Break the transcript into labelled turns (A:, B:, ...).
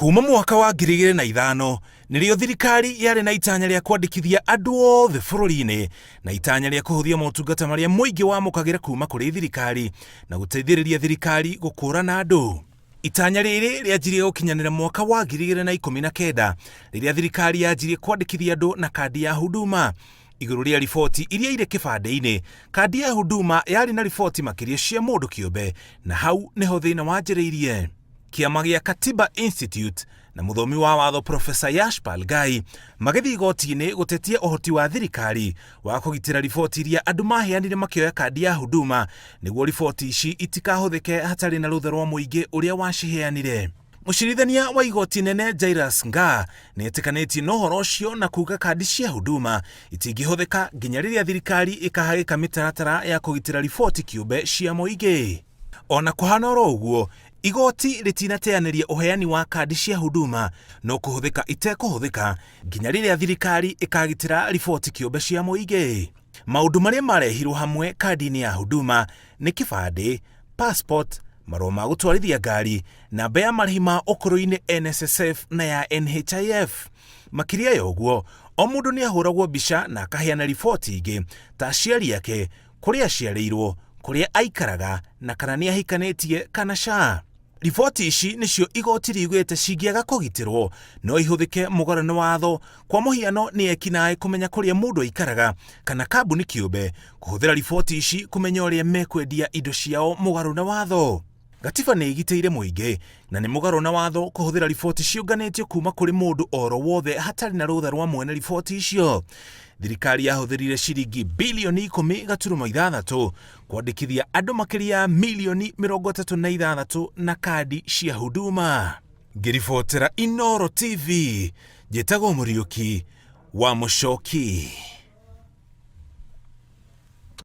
A: Kuma mwaka wa 2005 nĩrĩo thirikari yarĩ na itanya rĩa kwandĩkithia andũ othe bũrũri-inĩ na itanya rĩa kũhũthia motungata marĩa mũingĩ wamũkagĩra kuma kũrĩ thirikari na gũteithĩrĩria thirikari gũkũrana andũ. Itanya rĩrĩ rĩanjirie gũkinyanĩra mwaka wa 2019 rĩrĩa thirikari yanjirie kwandĩkithia andũ na kandi ya Huduma. Igũrũ rĩa riboti iria irĩ kĩbandĩ-inĩ, kandi ya Huduma yarĩ na riboti makĩria cia mũndũ kĩũmbe na hau nĩho thĩna wanjĩrĩirie. Kĩama gĩa Katiba Institute na mũthomi wa watho Professor Yashpal Ghai magĩthiĩ igoti-inĩ gũtetia ũhoti wa thirikari wa kũgitĩra riboti iria andũ maheanire makĩoya kandi ya Huduma nĩguo riboti ici itikahũthĩke hatarĩ na rũtha rwa mũingĩ ũrĩa waciheanire. Mũcirithania wa igoti nene Jairus Ngaah nĩetĩkanĩtie na ũhoro ũcio na kuga kandi cia Huduma itingĩhũthĩka nginya rĩrĩa thirikari ĩkahagĩka mĩtaratara ya kũgitĩra riboti kĩũmbe cia mũingĩ. Ona kũhana oro ũguo, igoti rĩtinateanĩria ũheani wa kandi cia Huduma no kũhũthĩka itekũhũthĩka nginya rĩrĩa thirikari ĩkagitĩra riboti kĩũmbe cia mũingĩ. Maũndũ marĩa marehirwo hamwe kandi-inĩ ya Huduma nĩ kĩbandĩ, passport, marũa ma gũtwarithia ngari, namba ya marĩhi ma ũkũrũ-inĩ NSSF na ya NHIF. Makĩria ya ũguo, o mũndũ nĩ ahũragwo mbica na akaheana riboti ingĩ ta aciari ake, kũrĩa aciarĩirwo, kũrĩa aikaraga na kana nĩ ahikanĩtie kana ca. Riboti ici nĩcio igoti riugĩte cingĩaga kũgitĩrwo no ihũthĩke mũgarũ na watho, kwa mũhiano nĩ ekinaĩ kũmenya kũrĩa mũndũ aikaraga kana kambuni kĩũmbe kũhũthĩra riboti ici kũmenya ũrĩa mekwendia indo ciao mũgarũ na watho. Gatiba nĩ ĩgitĩire mũingĩ na nĩ mũgarũ na watho kũhũthĩra riboti ciũnganĩtio kuma kũrĩ mũndũ oro wothe hatarĩ na rũtha rwa mwene riboti icio. Thirikari yahũthĩrire ciringi bilioni 10.6 kwandĩkithia andũ makĩria ya milioni 36 na kandi cia Huduma. Ngĩribotera Inooro TV, njĩtagwo Mũriũki wa Mũcoki.